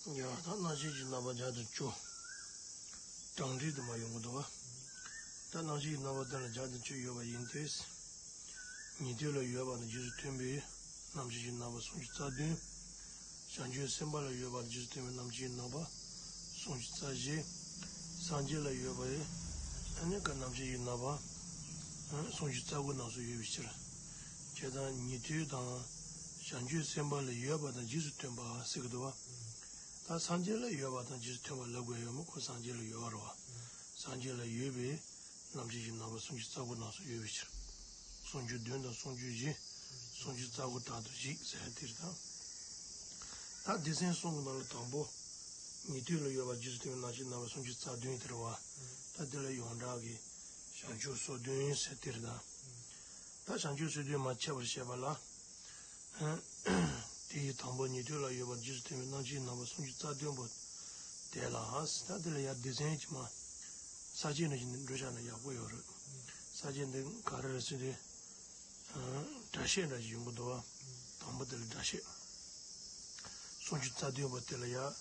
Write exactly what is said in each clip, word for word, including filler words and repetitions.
ཡ་ད་རྣམ་ཤེས་ཀྱི་རྣམ་པ་བརྒྱ་དང་བཅུ། གྲངས་འདྲེས་དུ་མ་ཡོང་གི་འདུག་བ། ད་རྣམ་ཤེས་ཀྱི་རྣམ་པ་དེ་ལ་བརྒྱ་དང་བཅུ་ཡོད་པ་ཡིན་ཏེ། ཉན་ཐོས་ལ་ཡོད་པ་དང་རྗེས་སུ་མཐུན་པའི་རྣམ་ཤེས་ཀྱི་རྣམ་པ་སུམ་ཅུ་རྩ་བདུན། བྱང་ཆུབ་སེམས་དཔའ་ལ་ཡོད་པ་དང་རྗེས་སུ་མཐུན་པའི་རྣམ་ཤེས་ཀྱི་རྣམ་པ་སུམ་ཅུ་རྩ་བཞི། སངས་རྒྱས་ལ་ཡོད་པའི་ཨ་ནི་ཀ་རྣམ་ཤེས་ཀྱི་རྣམ་པ་སུམ་ཅུ་རྩ་དགུ་རྣམས་སུ་ཡོད་པའི་ཕྱིར། བྱས་ཙང་ཉན་ཐོས་དང་བྱང་ཆུབ་སེམས་དཔའ་ལ་ཡོད་པ་དང་རྗེས་སུ་མཐུན་པ་ཟེར་གྱི་འདུག་བ། ད་སངས་རྒྱས་ལ་ཡོད་པ་དང་རྗེས་སུ་མཐུན་པ་ལབ་དགོས་ཡོད་མོད། ཁོ་སངས་རྒྱས་ལ་ཡོད་པ་རེད་བ། སངས་རྒྱས་ལ་ཡོད་པའི་རྣམ་ཤེས་ཀྱི་རྣམ་པ་སུམ་ཅུ་རྩ་དགུ་རྣམས་སུ་ཡོད་པའི་ཕྱིར། སུམ་ཅུ་བདུན་དང་སུམ་ཅུ་བཞི། སུམ་ཅུ་རྩ་དགུ་དག་ཏུ་གཞིག་ཟེར་དེ་རེད་ད། ད་སྡེ་ཚན་གསུམ་གྱི་ནང་ལ་དང་པོ། ཉན་ཐོས་ལ་ཡོད་པ་རྗེས་སུ་མཐུན་པའི་རྣམ་ཤེས་རྣམ་པ་སུམ་ཅུ་རྩ་བདུན་དེ་རེད་བ། ད་དེ་ལ་ཡོངས་གྲགས་ཀྱི་བྱང་ཆུབ་སོ་བདུན་ཟེར་དེ་རེད་ད། ད་བྱང་ཆུབ་སོ་བདུན་མ་ཕྱེ་བར་བཤད་པ་ལ། དེ་ཡི་དང་པོ་ཉན་ཐོས་ལ་ཡོད་པར་རྗེས་སུ་མཐུན་པའི་རྣམ་ཤེས་རྣམ་པ་སུམ་ཅུ་རྩ་བདུན་པོ་དེ་ལ། ད་དེ་ལ་ཡང་སྡེ་ཚན་གྱི་མ། ས་བཅད་ནང་བཞིན་འགྲོ་བཞག་ན་ཡག་པོ་ཡོད་རེད། ས་བཅད་འདི་ག་རེ་རེད་ཟེར་དུས། སྒྲ་བཤད་འདྲ་ཞིག་ཡོང་གི་འདུག་བ། དང་པོ་དེ་ལ་སྒྲ་བཤད། སུམ་ཅུ་རྩ་བདུན་པོ་དེ་ལ་ཡང་།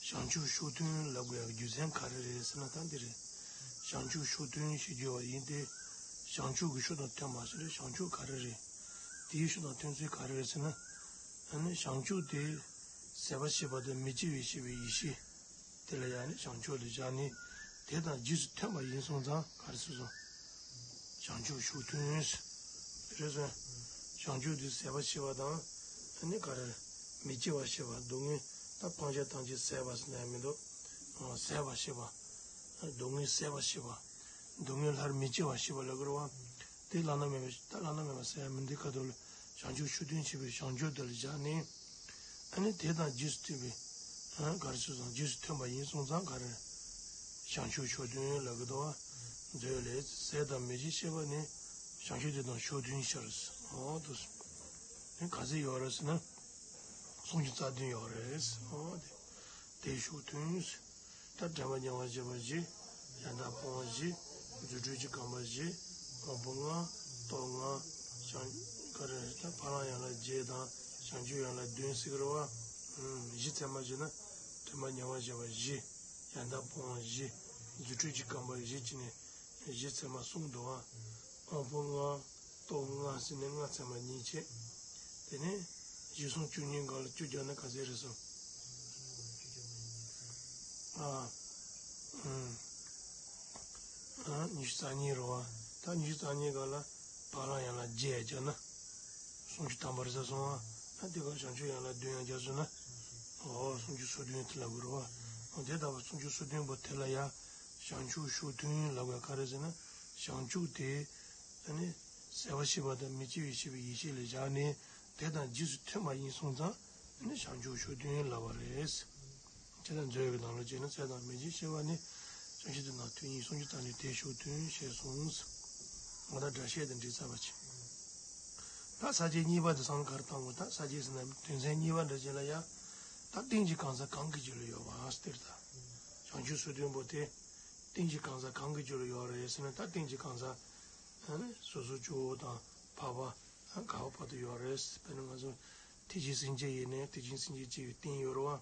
བྱང་ཆུབ་ཕྱོགས་མཐུན་ལབ་དགོས་ཡག་རྒྱུ་མཚན་ག་རེ་རེད་ཟེར་ན་ད་འདི་རེད། བྱང་ཆུབ་ཕྱོགས་མཐུན་ཞེས་བརྗོད་པ་ཡིན་ཏེ། བྱང་ཆུབ་ཀྱི་ཕྱོགས་དང་མཐུན་པ་ཟེར་ན་བྱང་ཆུབ་ག་རེ་རེད། དེའི་ཕྱོགས་དང་མཐུན་ཚུལ་ག་རེ་རེད་ཟེར་ན། ཨ་ནི་བྱང་ཆུབ་དེ། ཟད་པ་ཤེས་པ་དང་མི་སྐྱེ་བའི་ཤེས་པའི་ཡེ་ཤེས། དེ་ལ་ཡང་ནི་བྱང་ཆུབ་ལ་བཞག་ནས། དེ་དང་རྗེས་སུ་མཐུན་པ་ཡིན་སོང་ཙང་ག་རེ་ཟེར་སོང་། བྱང་ཆུབ་ཕྱོགས་མཐུན། རེད་སོང་། བྱང་ཆུབ་དེ་ཟད་པ་ཤེས་པ་དང་། ཨ་ནི་ག་རེ། མི་སྐྱེ་བ་ཤེས་པ། སྡུག་བསྔལ་ད་སྤང་བྱ་ཐམས་ཅད་ཟད་པ་ཟེར་ན་ཡང་མི་འདུག་ཟད་པ་ཤེས་པ། སྡུག་བསྔལ་ཟད་པ་ཤེས་པ། སྡུག་བསྔལ་སླར་མི་སྐྱེ་བ་ཤེས་པ་ལ་གོ་ར་བ། དེ་བླ་ན་མེད་པ་ད་བླ་ན་མེད་པ་ཟེར་ཡང་མི་འདི་ཁ་ཐོག་ལ་བྱང་ཆུབ་ཕྱོགས་མཐུན་བྱེད་པའི་བྱང་ཆུབ་དེ་ལ་བཞག་ནས། ཨ་ནི་དེ་དང་རྗེས་སུ་མཐུན་པའི། ཨ་ག་རེ་ཟེར་སོང་རྗེས་སུ་མཐུན་པ་ཡིན་སོང་ཙང་ག་རེ། བྱང་ཆུབ་ཕྱོགས་མཐུན་ལབ་ཀྱི་འདུག་བ། མཛོད་ལས་ཟད་དང་མི་སྐྱེ་ཤེས་པ་ནི། བྱང་ཆུབ་དེ་དང་ཕྱོགས་མཐུན་ཤར། འོ་དུ། དེ་ག་ཚད་ཡོད་རེད་ཟེར་ན། སུམ་ཅུ་རྩ་བདུན་ཡོད་རེད། འོ་དེ། དེ་ཕྱོགས་མཐུན། ད་དྲན་པ་ཉམས་པར་བྱེད་པ་བཞི། ཡང་དག་སྤོང་བ་བཞི། རྫུ་འཕྲུལ་གྱི་རྐང་པ་བཞི། དབང་པོ་ལྔ། སྟོབས་ལྔ། བྱང་། ག་རེ་ད་བ་ལང་ཡན་ལག་བརྒྱད་དང་བྱང་ཆུབ་ཡན་ལག་བདུན་ཟེར་གི་རེད་བ། བཞི་ཚད་མ་བྱས་ན། དྲན་པ་ཉམས་པར་བྱེད་པ་བཞི། ཡང་དག་སྤོང་བ་བཞི། རྫུ་འཕྲུལ་གྱི་རྐང་པ་བཞི་བྱས་ནས་བཞི་ཚད་མ་གསུམ་འདུག་ཨ། དབང་པོ་ལྔ། སྟོབས་ལྔ་ཟེར་ནས་ལྔ་ཚད་མ་གཉིས་བྱས། དེ་ནས་བཞི་གསུམ་བཅུ་གཉིས་སྒང་ལ་བཅུ་བརྒྱབ་ན་ག་ཚད་རེད་སོང་། ཨ། ཨུམ། ཨ་ཉི་ཤུ་རྩ་གཉིས་རེད་བ། ད་ཉི་ཤུ་རྩ་གཉིས་སྒང་ལ་བ་ལང་ཡན་ལག་བརྒྱད་བརྒྱབ་ན། སུམ་ཅུ་ཐམ་པ་རེད་ཟེར་སོང་ཨ། ད་དེ་ག་བྱང་ཆུབ་ཡན་ལག་བདུན་ཡང་བརྒྱབ་སོང་ན། འོ་སུམ་ཅུ་སོ་བདུན་དེ་ལབ་དགོས་རེད་བ། འོ་དེ་ལྟ་བུ་སུམ་ཅུ་སོ་བདུན་པོ་དེ་ལ་ཡ། བྱང་ཆུབ་ཕྱོགས་མཐུན་ལབ་དགོས་ག་རེ་ཟེར་ན། བྱང་ཆུབ་དེ། ཨ་ནི། ཟད་པ་ཤེས་པ་དང་མི་སྐྱེ་བའི་ཤེས་པའི་ཡེ་ཤེས་ལ་བཞག་ནས་དེ་དང་རྗེས་སུ་མཐུན་པ་ཡིན་སོང་ཙང་ཨ་ནི་བྱང་ཆུབ་ཕྱོགས་མཐུན་ལབ་པ་རེད། ཇི་ལྟར་མཛོད་ཀྱི་ནང་ལ་བྱས་ན་ཟད་དང་མི་སྐྱེ་ཤེས་པ་ནི་བྱང་ཆུབ་དེ་དང་མཐུན་ཡིན་སོང་ཅི་ལྟར་ནི་དེ་ཕྱོགས་མཐུན་ཞེས་གསུངས། ང་ད་སྒྲ་བཤད་དང་འགྲིག་ཚར་བ་ཆེ། ད་ས་བཅད་གཉིས་པ་དེ་བསམ་བློ་ག་རེ་བཏང་དགོས། ད་ས་བཅད་ཟེར་ན་དོན་ཚན་གཉིས་པ་འདྲ་ཅིག་ལ་ཡ། ད་རྟེན་གྱི་གང་ཟག་གང་གི་རྒྱུད་ལ་ཡོད་པ་ཟེར་ད། བྱང་ཆུབ་སོ་བདུན་པོ་དེ། རྟེན་གྱི་གང་ཟག་གང་གི་རྒྱུད་ལ་ཡོད་རེད་ཟེར་ན་ད་རྟེན་གྱི་གང་ཟག་ཨ་ནི་སོ་སོ་སྐྱེ་བོ་དང་འཕགས་པ། ཨ་ག་བ་བར་དུ་ཡོད་རེད། དཔེར་ན་ང་ཚོ་ཐེག་ཆེན་སེམས་བསྐྱེད་ཡིན་ནའི་ཐེག་ཆེན་སེམས་བསྐྱེད་ཅེས་པའི་རྟེན་ཡོད་རེད་བ།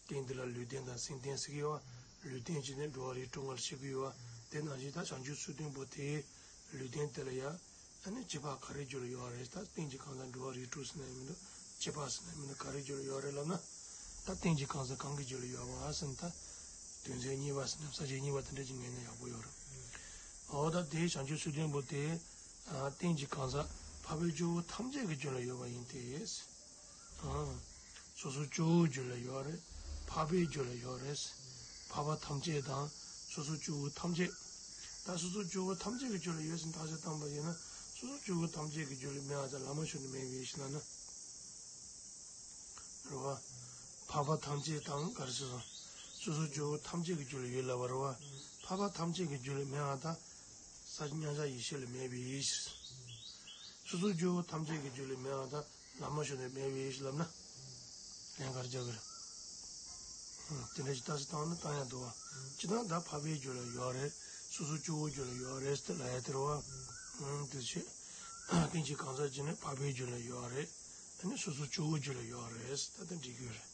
རྟེན་འདི་ལ་ལུས་རྟེན་དང་སེམས་རྟེན་ཟེར་གྱི་ཡོད་བ། ལུས་རྟེན་བྱས་ནས་འགྲོ་བ་རིགས་དྲུག་ལྔ་ལ་བཤད་ཀྱི་ཡོད་བ། དེ་ནང་བཞིན་ད་བྱང་ཆུབ་སོ་བདུན་པོ་དེའི་ལུས་རྟེན་དེ་ལ་ཡང་ཨ་ནི་བྱེད་པ་ག་རེ་རྒྱུད་ལ་ཡོད་རེད། ད་རྟེན་གྱི་གང་ཟག་འགྲོ་བ་རིགས་དྲུག་ཟེར་ན་ཡང་མི་འདུག་བྱེད་པ་ཟེར་ན་མི་འདུག་ག་རེ་རྒྱུད་ལ་ཡོད་རེད་ལབ་ན། ད་རྟེན་གྱི་གང་ཟག་གང་གི་རྒྱུད་ལ་ཡོད་པ་ཟེར་ན་ད། དོན་ཚན་གཉིས་པ་ཟེར་ན་ས་བཅད་གཉིས་པ་དེ་འདྲ་ཅིག་ངེས་ན་ཡག་པོ་ཡོད་རེད། འོ་ད་དེའི་བྱང་ཆུབ་སོ་བདུན་པོ་དེ། རྟེན་གྱི་གང་ཟག་འཕགས་པའི་སྐྱེ་བོ་ཐམས་ཅད་ཀྱི་རྒྱུད་ལ་ཡོད་པ་ཡིན་ཏེ། སོ་སོ་སྐྱེ་བོའི་རྒྱུད་ལ་ཡོད་རེད། འཕགས་པའི་རྒྱུད་ལ་ཡོད་རེད། འཕགས་པ་ཐམས་ཅད་དང་སོ་སོ་སྐྱེ་བོ་ཐམས་ཅད། ད་སོ་སོ་སྐྱེ་བོ་ཐམས་ཅད་ཀྱི་རྒྱུད་ལ་ཡོད་ཟེར་ནས་བརྟག་དཔྱད་བཏང་པ་ཡིན་ན་སོ་སོ་སྐྱེ་བོ་ཐམས་ཅད་ཀྱི་རྒྱུད་ལ་མེད་པ་དང་བླ་མ་ཞིག་ནི་མེད་པའི་ཕྱིར་ན་ནི། རེད་བ། འཕགས་པ་ཐམས་ཅད་དང་ག་རེ་ཟེར་སོང་། སོ་སོ་སྐྱེ་བོ་ཐམས་ཅད་ཀྱི་རྒྱུད་ལ་ཡོད་ལབ་པ་རེད་བ། འཕགས་པ་ཐམས་ཅད་ཀྱི་རྒྱུད་ལ་མེད་པ་དང་། ས་མཉམ་གཞག་ཡེ་ཤེས་ལ་མེད་པའི་ཕྱིར། སོ་སོ་སྐྱེ་བོ་ཐམས་ཅད་ཀྱི་རྒྱུད་ལ་མེད་པ་དང་བླ་མ་ཞིག་ནི་མེད་པའི་ཕྱིར་ལབ་ན། ལན་ག་རེ་རྒྱག་གི་རེད། དེ་འདྲ་ཞིག་བརྟག་དཔྱད་བཏང་ན་བཏང་ཡག་འདུག་བ། སྤྱིར་བཏང་ད་འཕགས་པའི་རྒྱུད་ལ་ཡོད་རེད། སོ་སོ་སྐྱེ་བོའི་རྒྱུད་ལ་ཡོད་རེད་ཟེར་ལབ་ཡག་དེ་རེད་བ། དེ་བྱས། རྟེན་གྱི་གང་ཟག་ཅིག་ནི་འཕགས་པའི་རྒྱུད་ལ་ཡོད་རེད། ཨ་ནི་སོ་སོ་སྐྱེ་བོའི་རྒྱུད་ལ་ཡོད་རེད་ཟེར་ད་ལྟ་འགྲིག་གི་རེད།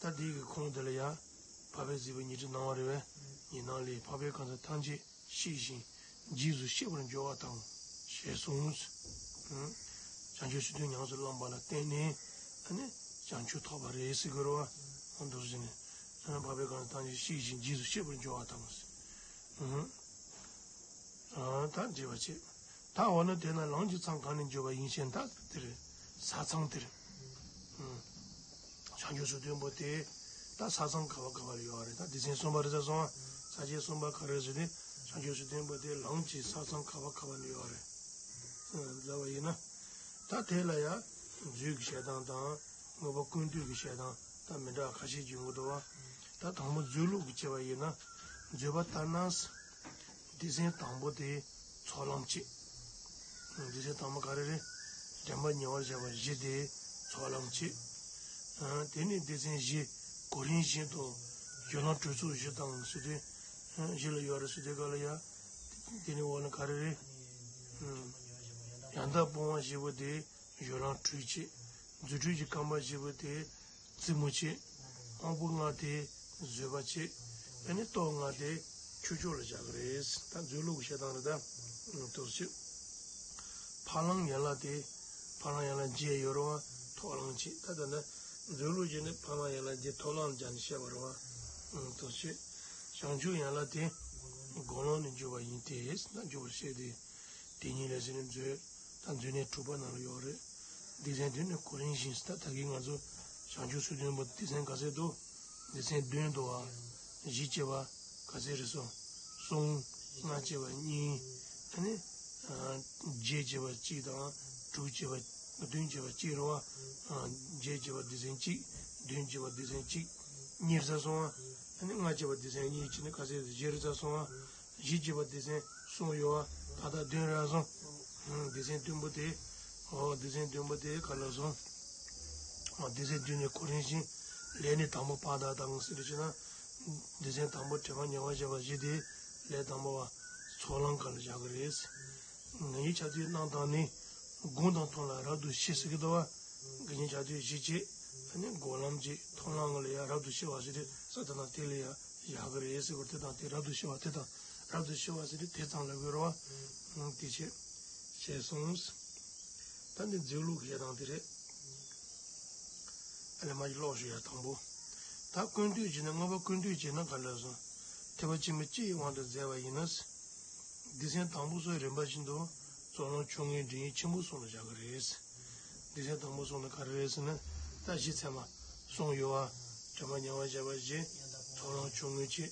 ད་དེའི་གི་ཁོངས་དེ་ལ་ཡང་འཕགས་པའི་གཟིགས་པའི་ཉི་ཁྲི་སྣང་བ་རེད་པས། ཉི་སྣང་ལས་འཕགས་པའི་ཁམས་སུ་ཐམས་ཅད་ཤེས་ཤིང་རྗེས་སུ་ཤེས་པར་འགྱུར་བ་དང་ཞེས་གསུངས། ཨང་། བྱང་ཆུབ་སེམས་དོན་ཉམས་སུ་བླངས་པ་ལ་བརྟེན་ནས་ཨ་ནི་བྱང་ཆུབ་ཐོབ་པ་རེད་ཟེར་དགོས་རེད་པ། འདུག་ཟེར་ནས་འཕགས་པའི་ཁམས་སུ་ཐམས་ཅད་ཤེས་ཤིང་རྗེས་སུ་ཤེས་པར་འགྱུར་བ་དང་། ཨང་། ཨ་ད་འདྲི་བ་བྱེད། ད་འོ་ན་དེས་ན་ལམ་གྱི་མཚམས་གང་ནས་འཇུག་པ་ཡིན་ཞེ་ན། ད་དེ་རེད། ས་མཚམས་དེ་རེད། ཨང་། བྱང་ཆུབ་སེམས་དོན་པོ་དེ་ད་ས་མཚམས་ག་པ་ག་པ་ལ་ཡོད་རེད། ད་སྡེ་ཚན་གསུམ་པ་རེད་ད་སོང་ང་། ས་བཅད་གསུམ་པ་ག་རེ་ཟེར་ཏེ། བྱང་ཆུབ་སེམས་དོན་པོ་དེ་ལམ་གྱི་ས་མཚམས་ག་པ་ག་པ་ལ་ཡོད་རེད་ལབ་པ་ཡིན་ན། ད་དེ་ལ་ཡང་མཛོད་ཀྱི་བཤད་སྟངས་དང་དངོས་པོ་ཀུན་བཏུས་ཀྱི་བཤད་སྟངས་ད་མི་འདྲ་བ་ཁ་ཤས་ཀྱི་ཡོང་གི་འདུག་པ། ད་དང་པོ་མཛོད་ལུགས་ཀྱི་བྱས་པ་ཡིན་ན། མཛོད་པ་ལྟར་ན། སྡེ་ཚན་དང་པོ་དེ་ཚོགས་ལམ་གཅིག་སྡེ་ཚན་དང་པོ་ག་རེ་རེད། དྲན་པ་ཉེ་བར་བཞག་པ་བཞི་དེ་ཚོགས་ལམ་གཅིག་དེ་ནས་སྡེ་ཚན་བཞི་གོ་རིམ་བཞིན་དུ་སྦྱོར་ལམ་གྲོལ་ཚུལ་བཞི་དང་ཟེར་དུས། བཞི་ལ་ཡོད་རེད་ཟེར་དུས་ག་ལ་ཡ། དེ་ནས་འོག་ན་ག་རེ་རེད། ཡང་དག་སྤོང་བ་བཞི་པོ་དེ་སྦྱོར་ལམ་གྲོལ་གཅིག་རྫུ་འཕྲུལ་གྱི་རྐང་པ་བཞི་པོ་དེ་རྩེ་མོ་གཅིག་དབང་པོ་ལྔ་དེ་བཟོད་པ་གཅིག་ཨ་ནི་སྟོབས་ལྔ་དེ་ཁྱུ་མཆོག་ལ་བཞག་གི་རེད། ད་མཛོད་ལུགས་ཀྱི་བཤད་སྟངས་རེད་ད། འདུག་སེ། ཕ་ལམ་ཡན་ལག་དེ། ཕ་ལམ་ཡན་ལག་བརྒྱད་ཡོད་རེད་པ། ཐོག་ལམ་གཅིག་ད་ལྟ་ནི་མཛོད་ལུགས་ཀྱི་ནི་ཕ་ལམ་ཡན་ལག་བརྒྱད་ཐོག་ལམ་སྦྱར་ནས་བཤད་པ་རེད་པ། འདུག་སེ། བྱང་ཆུབ་ཡན་ལག་དེ་སྒོམ་ལམ་ནས་འཇུག་པ་ཡིན་ཏེ། ད་འཇུག་པར་བཤད་དེ། དེ་ཉིད་ལས་ཟེར་ནས་མཛོད། ད་མཛོད་གནས་དྲུག་པ་ནང་ལ་ཡོད་རེད། སྡེ་ཚན་བདུན་ནི་གོ་རིམ་བཞིན། ད་ད་གིན་ང་ཚོ་བྱང་ཆུབ་སེམས་དོན་པོ་སྡེ་ཚན་ག་ཚད་འདུག་སྡེ་ཚན་བདུན་འདུག་པ། བཞི་བྱས་པ་ག་ཚད་རེད་སོང་། གསུམ། ལྔ་བྱས་པ་གཉིས། ཨ་ནི། བརྒྱད་བྱས་པ་གཅིག་དང་། དྲུག་བྱས་པ། བདུན་བྱས་པ་གཅིག་རེད་པ། བརྒྱད་བྱས་པ་སྡེ་ཚན་གཅིག་བདུན་བྱས་པ་སྡེ་ཚན་གཅིག་གཉིས་རེད་ས་སོང་ང་། ཨ་ནི་ལྔ་བྱས་པ་སྡེ་ཚན་གཉིས་བྱས་ནས་ག་ཚད་བཞི་རེད་ས་སོང་ང་། བཞི་བྱས་པ་སྡེ་ཚན་གསུམ་ཡོད་པ། ད་ལྟ་བདུན་རེད་སོང་། སྡེ་ཚན་བདུན་པོ་དེ། ཨོ་སྡེ་ཚན་བདུན་པོ་དེ་ག་ལ་སོང་། ཨོ་སྡེ་ཚན་བདུན་ནི་གོ་རིམ་བཞིན། ལས་ནི་དང་པོ་བར་དག་དང་ཟེར་དུས་ན། སྡེ་ཚན་དང་པོ་དྲན་པ་ཉེ་བར་བཞག་པ་བཞི་དེ། ལས་དང་པོ་བ། ཚོགས་ལམ་སྒང་ལ་བཞག་གི་རེད། ངེས་ཤེས་ཆགས་དུས་རྣམ་དག་ནི། སྒོམ་དང་མཐོང་ལམ་རབ་ཏུ་ཤེས་ཟེར་གི་འདུག་པ། ངེས་ཤེས་ཆགས་དུས་བཞི་བྱས། ཨ་ནི་སྒོམ་ལམ་གཅིག་མཐོང་ལམ་སྒང་ལ་ཡང་རབ་ཏུ་ཤེས་པ་ཟེར་དུས་ས་དེ་དང་དེ་ལ་ཡང་བཞག་གི་རེད་ཟེར་བ་དེ་དང་དེ་རབ་ཏུ་ཤེས་པ་དེ་དང་རབ་ཏུ་ཤེས་པ་ཟེར་དུས་དེ་ཙམ་ལ་དགོས་རེད་པ། དེ་བྱས། ཞེས་གསུངས། ད་འདི་མཛོད་ལུགས་ཀྱི་བཤད་སྟངས་དེ་རེད། ཨ་ལས་མ་ཅིག་ཀློག་ཞུ་ཡ་དང་པོ། ད་ཀུན་བཏུས་བྱས་ན་དངོས་པོ་ཀུན་བཏུས་བྱས་ན་ག་ལ་སོང་། ཐེག་པ་ཆེན་པོ་སྤྱི་ཡི་དབང་དུ་མཛད་པ་ཡིན་ན། སྡེ་ཚན་དང་པོ་སོགས་རིམ་པ་བཞིན་དུ་ཚོགས་ལམ་ཆུང་ངུའི་འབྲིང་ཆེན་པོ་གསུམ་ལ་བཞག་གི་རེད། སྡེ་ཚན་དང་པོ་གསུམ་ལ་ག་རེ་རེད་ཟེར་ན། ད་གཞི་ཚད་མ་གསུམ་ཡོད་པ། དྲན་པ་ཉེ་བར་བཞག་པ་བཞི། ཚོགས་ལམ་ཆུང་ངུ་གཅིག་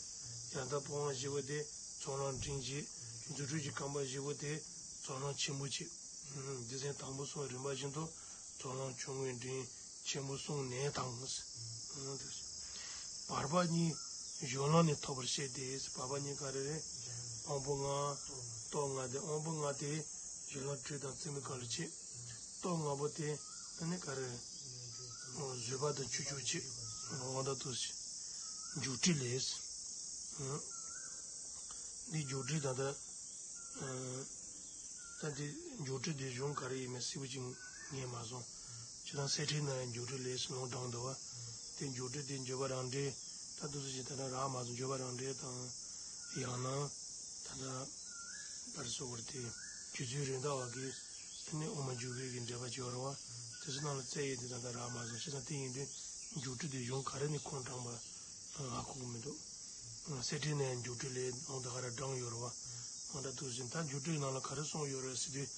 ཡང་དག་སྤོང་བ་བཞི་པོ་དེ་ཚོགས་ལམ་འབྲིང་གཅིག་རྫུ་འཕྲུལ་གྱི་རྐང་པ་བཞི་པོ་དེ་ཚོགས་ལམ་ཆེན་པོ་གཅིག་སྡེ་ཚན་དང་པོ་གསུམ་རིམ་པ་བཞིན་དུ་ཚོགས་ལམ་ཆུང་ངུའི་འབྲིང་ཆེན་པོ་གསུམ་ནས་དང་། བར་པ་གཉིས་སྦྱོར་ལམ་ནས་ཐོབ་པར་བཤད་དེ། བར་པ་གཉིས་ག་རེ་རེད། དབང་པོ་ལྔ། སྟོབས་ལྔ་སྟེ། དབང་པོ་ལྔ་དེ་སྦྱོར་ལམ་དྲུག་དང་རྩེ་མོའི་སྐབས་ལ་བྱེད། སྟོབས་ལྔ་པོ་དེ་ཨ་ནི་ག་རེ། བཟོད་པ་དང་ཁྱུ་མཆོག་བྱེད། འོ་ད་དུ་ཞིག་མཇུག་འབྲས་ལས། འདི་མཇུག་འབྲས་ད་ལྟ། ད་འདི་མཇུག་འབྲས་འདི་གཞུང་ག་རེ་ཡིན་མིན་གསལ་པོ་ཅིག་ངེས་མ་སོང་། ཇི་ལྟར་གསེར་ཕྲེང་ན་ཡང་མཇུག་འབྲས་ལས་ཟེར་ལུང་དྲངས་འདུག་པ། དེ་མཇུག་འབྲས་དེ་བརྗོད་པ་རང་འགྲེལ། ད་དུ་ཞིག་ད་ལྟ་རག་མ་སོང་། བརྗོད་པ་རང་འགྲེལ་དང་། ཡང་ན། ད་ལྟ། ད་རེས་སོ་བར་དེ། རྒྱུད་ཚུལ་རིམ་དང་བ་གི། ཨ་ནི་དབུ་མ་འཇུག་པའི་གི་འགྲེལ་པ་བྱས་པ་རེད་པ། དེ་ཚོ་ནང་ལ་བཙལ་ཡས་དེ་ད་ལྟ་རག་མ་སོང་། བྱས་ཙང་དེ་ཡིན་དུས་མཇུག་འབྲས་དེ་གཞུང་ག་རེ་ནས་ཁུངས་དྲངས་པ་ཧ་གོ་གི་མི་འདུག་གསེར་ཕྲེང་ན་ཡང་མཇུག་འབྲས་ལས་ཨང་ད་ག་རེ་དྲངས་ཡོད་རེད་པ། ཨང་ད་དུ་ཟིན་ད་མཇུག་འབྲས་ནང་ལ་ག་རེ་གསུངས་ཡོད་རེད་ཟེར་དུས།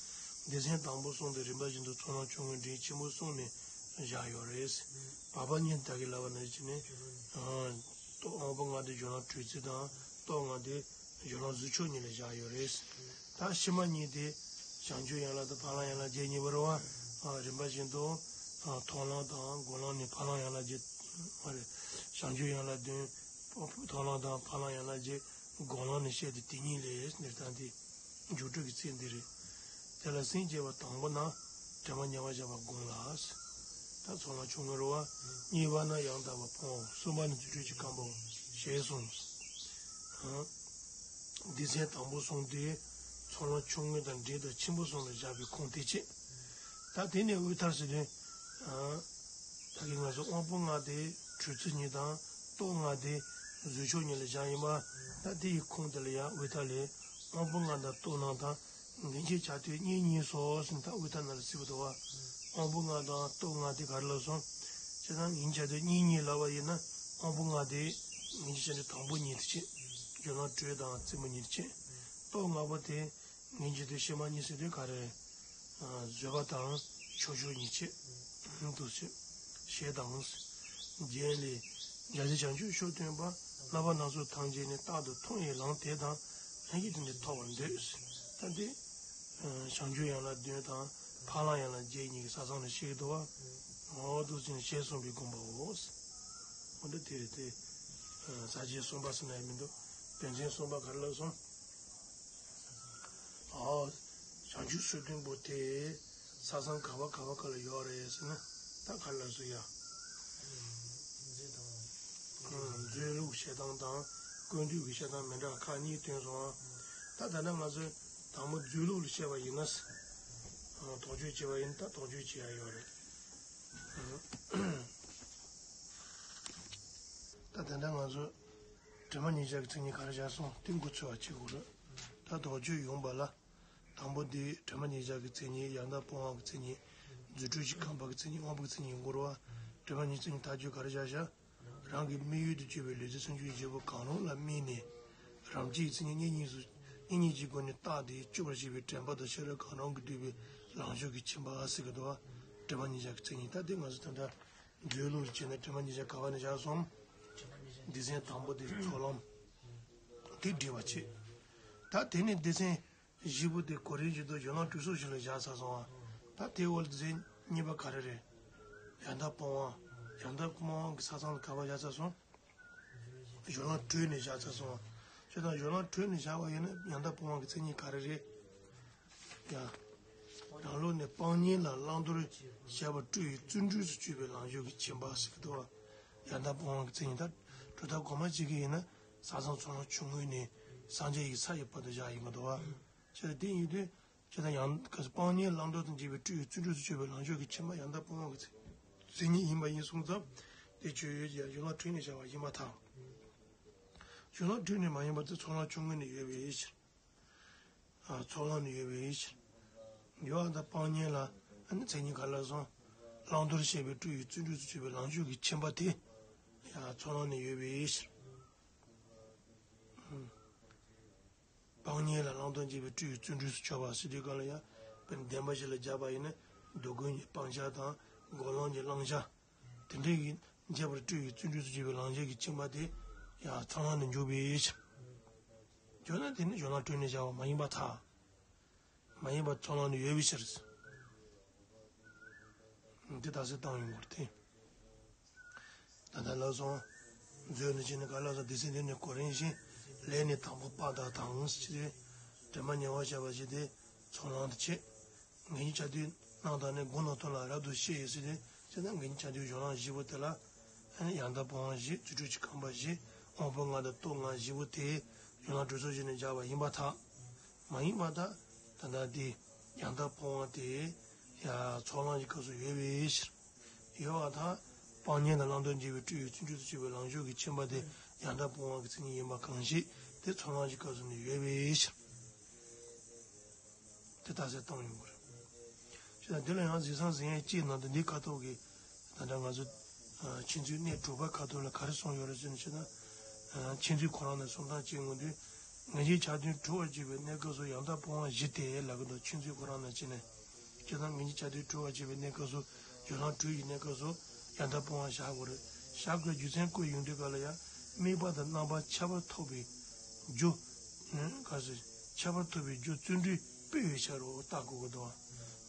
སྡེ་ཚན་དང་པོ་གསུམ་དེ་རིམ་པ་བཞིན་དུ་ཚོགས་ལམ་ཆུང་ངུའི་འབྲིང་ཆེན་པོ་གསུམ་ནས་བཞག་ཡོད་རེད། བར་པ་གཉིས་ད་གིན་ལབ་པ་ནང་བཞིན་ནི། ཨང་། སྟོབས་དབང་པོ་ལྔ་དེ་སྦྱོར་ལམ་དྲུག་རྩེ་དང་སྟོབས་ལྔ་དེ། སྦྱོར་ལམ་རྫུ་འཕྲུལ་གཉིས་ལ་བཞག་ཡོད་རེད། ད་ཕྱི་མ་གཉིས་དེ། བྱང་ཆུབ་ཡན་ལག་དང་ཕ་ལམ་ཡན་ལག་བརྒྱད་གཉིས་པོ་རེད་པ། རིམ་པ་བཞིན་དུ། མཐོང་ལམ་དང་སྒོམ་ལམ་ནས་ཕ་ལམ་ཡན་ལག་བརྒྱད། མ་རེད། བྱང་ཆུབ་ཡན་ལག་བདུན། མཐོང་ལམ་དང་ཕ་ལམ་ཡན་ལག་བརྒྱད། སྒོམ་ལམ་ནས་བཤད་དེ་དེ་གཉིས་ལས་ཟེར་ད་འདི། མཇུག་འབྲས་ཀྱི་ཚིག་འདི་རེད། དེ་ལ་སེམས་བསྐྱེད་པ་དང་པོ་ན། དྲན་པ་ཉེ་བར་བཞག་པ་སྒོམ་ལ། ད་ཚོགས་ལམ་ཆུང་ངུ་རེད་པ། གཉིས་པ་ན་ཡང་དག་པར་སྤོང་བ། གསུམ་པ་ནི་རྫུ་འཕྲུལ་གྱི་རྐང་པའོ། ཞེས་གསུངས། སྡེ་ཚན་དང་པོ་གསུམ་དེ་ཚོགས་ལམ་ཆུང་ངུ་དང་འབྲིང་དང་ཆེན་པོ་གསུམ་ལ་བཞག་པའི་ཁུངས་དེ་བྱས། ད་དེ་ནས་དབུས་མཐར་ཟེར་དུས། ད་གིན་ང་ཚོ་དབང་པོ་ལྔ་དེ་ གྲོལ་ཚུལ་གཉིས་དང་རྟོག་ལྔ་དེ་བཟོད་ཕྱོགས་གཉིས་ལ་བཞག་ཡིན་པ། ད་དེ་ཡི་ཁུངས་དེ་ལ་ཡང་དབུས་མཐའ་ལས། དབང་པོ་ལྔ་དང་རྟོག་ལྔ་དང་། འགལ་རྐྱེན་བྱ་སྟོད་གཉིས་གཉིས་སོ་ཟེར་ནས་ད་དབུས་མཐའ་ནང་ལ་གཟིགས་པ་འདུག་བ། དབང་པོ་ལྔ་དང་རྟོག་ལྔ་དེ་ག་རེ་ལབ་སོང་། བྱས་ཙང་འགལ་རྐྱེན་བྱ་སྟོད་གཉིས་གཉིས་ལབ་པ་ཡིན་ན། དབང་པོ་ལྔ་དེ་འགལ་རྐྱེན་བྱ་སྟོད་དང་པོ་གཉིས་དེ་བྱས། སྦྱོར་ལམ་དྲོད་དང་རྩེ་མོ་གཉིས་དེ་བྱས། རྟོག་ལྔ་པོ་དེ་འགལ་རྐྱེན་བྱ་སྟོད་ཕྱི་མ་གཉིས་ཟེར་དུས་ག་རེ། བཟོད་པ་དང་ཆོས་མཆོག་གཉིས་བྱས། འདུ་བྱས། ཞེས་དང་། རྒྱན་ལས། རྒྱལ་སྲས་བྱང་ཆུབ་མཆོག་སྟོན་པ། བསླབ་པ་སྣ་ཚོགས་ཐམས་ཅད་ནི། རྟག་ཏུ་མཐོང་བའི་ལམ་དེ་དང་། ལྷན་སྐྱེས་དོན་དེ་ཐོབ་པར་འདོད། ད་འདི། བྱང་ཆུབ་ཡན་ལག་བདུན་དང་། འཕགས་ལམ་ཡན་ལག་བརྒྱད་གཉིས་ཀྱི་ས་མཚམས་ལ་བཤད་ཀྱི་འདུག་བ། འོ་འདུག་ཅིང་ཞེས་གསུངས་པའི་དགོངས་པའོ། འོ་འདི་དེ་རེད་དེ། ས་བཅད་གསུམ་པ་ཟེར་ན་ཡང་མི་འདུག་དོན་ཚན་གསུམ་པ་ག་རེ་ལབ་སོང་། ཨ། བྱང་ཆུབ་མཆོག་སྟོན་པོ་དེ་ས་མཚམས་ག་བ་ག་བ་ག་ལ་ཡོད་རེད་ཟེར་ན། ད་ག་ལ་སུ་ཡ། མཛོད་ལུགས་བཤད་སྟངས་དང་ཀུན་བཏུས་ཀྱི་བཤད་སྟངས་མི་འདྲ་ཁག་གཉིས་བཏོན་སོང་ཨ། ད་ད་ལྟ་ང་ཚོས་དང་པོ་མཛོད་ལུགས་ལ་བཤད་པ་ཡིན་ན། དོགས་གཅོད་བྱས་པ་ཡིན་ན་ད་དོགས་གཅོད་བྱེད་ཡ་ཡོད་རེད། ད་ད་ལྟ་ང་ཚོས་དྲི་མ་ཉེར་བཞག་གི་མཚན་ཉིད་ག་རེ་བཞག་སོང་དེ་མགོ་ཚོས་པ་བྱེད་དགོས་རེད། ད་དོགས་གཅོད་ཡོང་བ་ལ། དང་པོ་དེ་དྲི་མ་ཉེར་བཞག་གི་མཚན་ཉིད། ཡང་དག་སྤོང་བ་གི་མཚན་ཉིད། རྫུ་འཕྲུལ་གྱིས་ཁེངས་པ་གི་མཚན་ཉིད། དབང་པོ་གི་མཚན་ཉིད་ཡིན་དགོས་རེད་བ། དྲི་མ་ཉེར་བཞག་གི་མཚན་ཉིད་ཐག་གཅོད་ག་རེ་བྱ་བྱ། རང་གི་དམིགས་ཡུལ་དུ་གྱུར་པའི་ལུས་རྩལ་སུམ་ཅུ་པའི་བརྗེ་པོ་གང་རུང་ལ་དམིགས་ནས། རང་སྤྱིའི་མཚན་ཉིད་གཉིས་གཉིས་སུ་གཉིས་གཉིས་ཀྱི་སྒོ་ནས་རྟག་སྟེ་དཔྱོད་པར་བྱེད་པའི་དྲན་པ་དང་ཤེས་རབ་གང་རུང་གིས་བསྡུས་པའི་ལང་ཤོར་གྱི་ཁྱིམ་པ་ཟེར་གི་འདུག་བ། དྲི་མ་ཉེར་བཞག་གི་མཚན་ཉིད། ད་དེ་ང་ཚོ་ད་ལྟ་མཛོད་ལུགས་ཀྱི་ནས་དྲི་མ་ཉེར་བཞག་ག་བ་ནས་བཞག་སོང་། སྡེ་ཚན་དང་པོ་དེ་ཚོགས་ལམ་དེ་འགྲེལ་བ་བྱེད། ད་དེ་ནས་སྡེ་ཚན་བཞི་པོ་དེ་གོ་རིམ་བཞིན་དུ་སྦྱོར་ལམ་དྲུག་སོགས་བཞི་ལ་བཞག་ཚར་སོང་བ། ད་དེའི་འོག་ལ་སྡེ་ཚན་གཉིས་པ་ག་རེ་རེད། ཡང་དག་སྤོང་བ། ཡང་དག་སྤོང་བ་གི་ས་མཚམས་ལ་ག་བ་བཞག་ཚར་སོང་། སྦྱོར་ལམ་དྲུག་ནས་བཞག་ཚར་སོང་བ། བྱས་ཙང་སྦྱོར་ལམ་དྲུག་ནས་བཞག་པ་ཡིན་ན་ཡང་དག་སྤོང་བ་གི་མཚན་ཉིད་ག་རེ་རེད། ཡ། རང་ལུགས་ནས་སྤང་གཉེན་ལ་བླང་དོར་བྱས་པ་སྤྲོས་པའི་བརྩོན་འགྲུས་སུ་གྱུར་པའི་ལང་ཤོར་གྱི་ཁྱིམ་པ་ཟེར་གྱི་འདུག་བ། ཡང་དག་སྤོང་བ་གི་མཚན་ཉིད་ད། གྲུབ་མཐའ་གོང་མ་གཅིག་གི་ཡིན་ན། ས་མཚམས་ཚོགས་ལམ་ཆུང་ངུ་ནས་སངས་རྒྱས་ཀྱི་ས་ཡི་བར་དུ་བཞག་ཡིན་པ་འདུག་བ། བྱས་ཙང་དེ་ཡིན་དུས། བྱས་ཙང་ཡང་སྤང་གཉེན་བླང་དོར་དང་བཅས་པའི་སྤྲོས་པའི་བརྩོན་འགྲུས་སུ་གྱུར་པའི་ལང་ཤོར་གྱི་ཁྱིམ་པ་ཡང་དག་སྤོང་བ་གི་མཚན་ཉིད་ཡིན་པ་ཡིན་སོང་ཙང་། དེ་ཆོས་ཡོད་ཀྱི་སྦྱོར་ལམ་དྲུག་ནས་བཞག་པ་ཡིན་པར་ཐལ། སྦྱོར་ལམ་དྲུག་ནས་མ་ཡིན་པ་དེ་ཚོགས་ལམ་ཆུང་ངུ་ནས་ཡོད་པའི་ཕྱིར། ཚོགས་ལམ་ནས་ཡོད་པའི་ཕྱིར། ཡོད་པ་དང་སྤང་གཉེན་ལ་མཚན་ཉིད་ག་ལ་སོང་། བླང་དོར་བྱས་པའི་སྤྲོས་པའི་བརྩོན་འགྲུས་སུ་གྱུར་པའི་ལང་ཤོར་གྱི་ཁྱིམ་པ་དེ་ཡང་ཚོགས་ལམ་ནས་ཡོད་པའི་ཕྱིར། སྤང་གཉེན་ལ་བླང་དོར་བྱས་པའི་སྤྲོས་པའི་བརྩོན་འགྲུས་སུ་གྱུར་པ་ཟེར་དུས་གང་ལ་ཡང་། དཔེར་ན་བདེན་པ་བཞི་ལ་སྦྱར་བ་ཡིན་ན། སྡུག་ཀུན་གྱི་སྤང་བྱ་དང་འགོག་ལམ་གྱི་བླང་བྱ། དེ་འདྲའི་གི་འབྱེད་པར་སྤྲོས་པའི་བརྩོན་འགྲུས་སུ་གྱུར་པའི་ལང་ཤོར་གྱི་ཁྱིམ་པ་དེ་ཡང་ཚོགས་ལམ་ནས་འཇོག་པའི་ཕྱིར། བརྗོད་ན་དེ་ནི་སྦྱོར་ལམ་དྲུག་ནས་བཞག་པ་མ་ཡིན་པར་ཐལ། མ་ཡིན་པར་ཚོགས་ལམ་ནས་ཡོད་པའི་ཕྱིར། འདི་ལྟ་ཚུལ་བཏང་ཡོང་དགོས་ཏེ། ད་ལྟ་ལབ་སོང་། མཛོད་ནས་བྱས་ནས་ག་ལབ་སོང་སྡེ་ཚན་འདི་ནས་གོ་རིམ་བཞིན། ལས་ནི་དང་པོ་དཔའ་དག་དང་ཞེས་ཏེ། དྲི་མ་ཉེ་བར་བཤད་པ་ཞེས་ཏེ། ཚོགས་ལམ་དུ་བྱེད། འགལ་རྐྱེན་བྱ་སྟོད་རྣམས་དང་ནི། དགུང་ནག་ཐུང་ལ་རབ་ཏུ་བཤད་ཟེར་ཏེ། བྱས་ན་འགལ་རྐྱེན་བྱ་སྟོད་སྦྱོར་ལམ་བཞི་པོ་དེ་ལ། ཡང་དག་སྤོང་བ་བཞི། རྫུ་འཕྲུལ་གྱིས་ཁེངས་པ་བཞི། དབང་པོ་ལྔ་དང་སྟོབས་ལྔ་བཞི་པོ་དེ། སྦྱོར་ལམ་དྲུག་སོགས་བཞི་ནས་སྦྱར་བ་ཡིན་པར་ཐལ། མ་ཡིན་པར་ཐལ། ད་ལྟ་དེ་ཡང་དག་སྤོང་བ་དེ་ཡང་ཚོགས་ལམ་གྱི་སྐབས་སུ་ཡོད་པའི་ཕྱིར། ཡོད་པར་ཐལ། སྤང་གཉེན་དང་བླང་དོར་འབྱེད་པའི་སྤྲོས་པའི་བརྩོན་འགྲུས་སུ་གྱུར་པའི་ལང་ཤོར་གྱི་ཁྱིམ་པ་དེ་ཡང་དག་སྤོང་བ་གི་མཚན་ཉིད་ཡིན་པ་གང་ཞིག་དེ་ཚོགས་ལམ་གྱི་སྐབས་སུ་ནི་ཡོད་པའི་ཕྱིར། དེ་ལྟ་ཚུལ་བཏང་ཡོང་གི་རེད། བྱས་ཙང་འདི་ལ་ཡང་གཟིགས་སམ་གཟིགས་ཡས་ཅིག་ནང་དུ་འདིའི་ཁ་ཐོག་གི་ད་ལྟ་ང་ཚོ་མཁྱེན་བརྩེ་གནས་དྲུག་པ་ཁ་ཐོག་ལ་ག་རེ་གསུངས་ཡོད་རེད་ཟེར་ན། བྱས་ན་མཁྱེན་བརྩེ་ཁོ་རང་ནས་གསུང་སྟངས་ཅིག་ངོས་འདུག་འགལ་རྐྱེན་བྱ་སྟོད་གྲོལ་བར་བྱེད་པའི་གནས་སྐབས་སུ་ཡང་དག་སྤོང་བ་བཞི་སྟེ་ལབ་ཀྱི་འདུག་མཁྱེན་བརྩེ་ཁོ་རང་ནས་བྱས་ནས། བྱས་ཙང་འགལ་རྐྱེན་བྱ་སྟོད་གྲོལ་བར་བྱེད་པའི་གནས་སྐབས་སུ་སྦྱོར་ལམ་དྲུག་གི་གནས་སྐབས་སུ་ཡང་དག་སྤོང་བ་བཞག་དགོས་རེད། བཞག་དགོས་རྒྱུ་མཚན་བཀོད་ཡོང་དུས་ག་ལ་ཡང་དམིགས་པ་དང་རྣམ་པ་ཁྱད་པར་ཐོབ་པའི་རྒྱུ། ག་ཟེར། ཁྱད་པར་ཐོབ་པའི་རྒྱུ་བརྩོན་འགྲུས་སྤེལ་བའི་ཕྱིར་རོ་བརྟག་དགོས་ཀྱི་འདུག་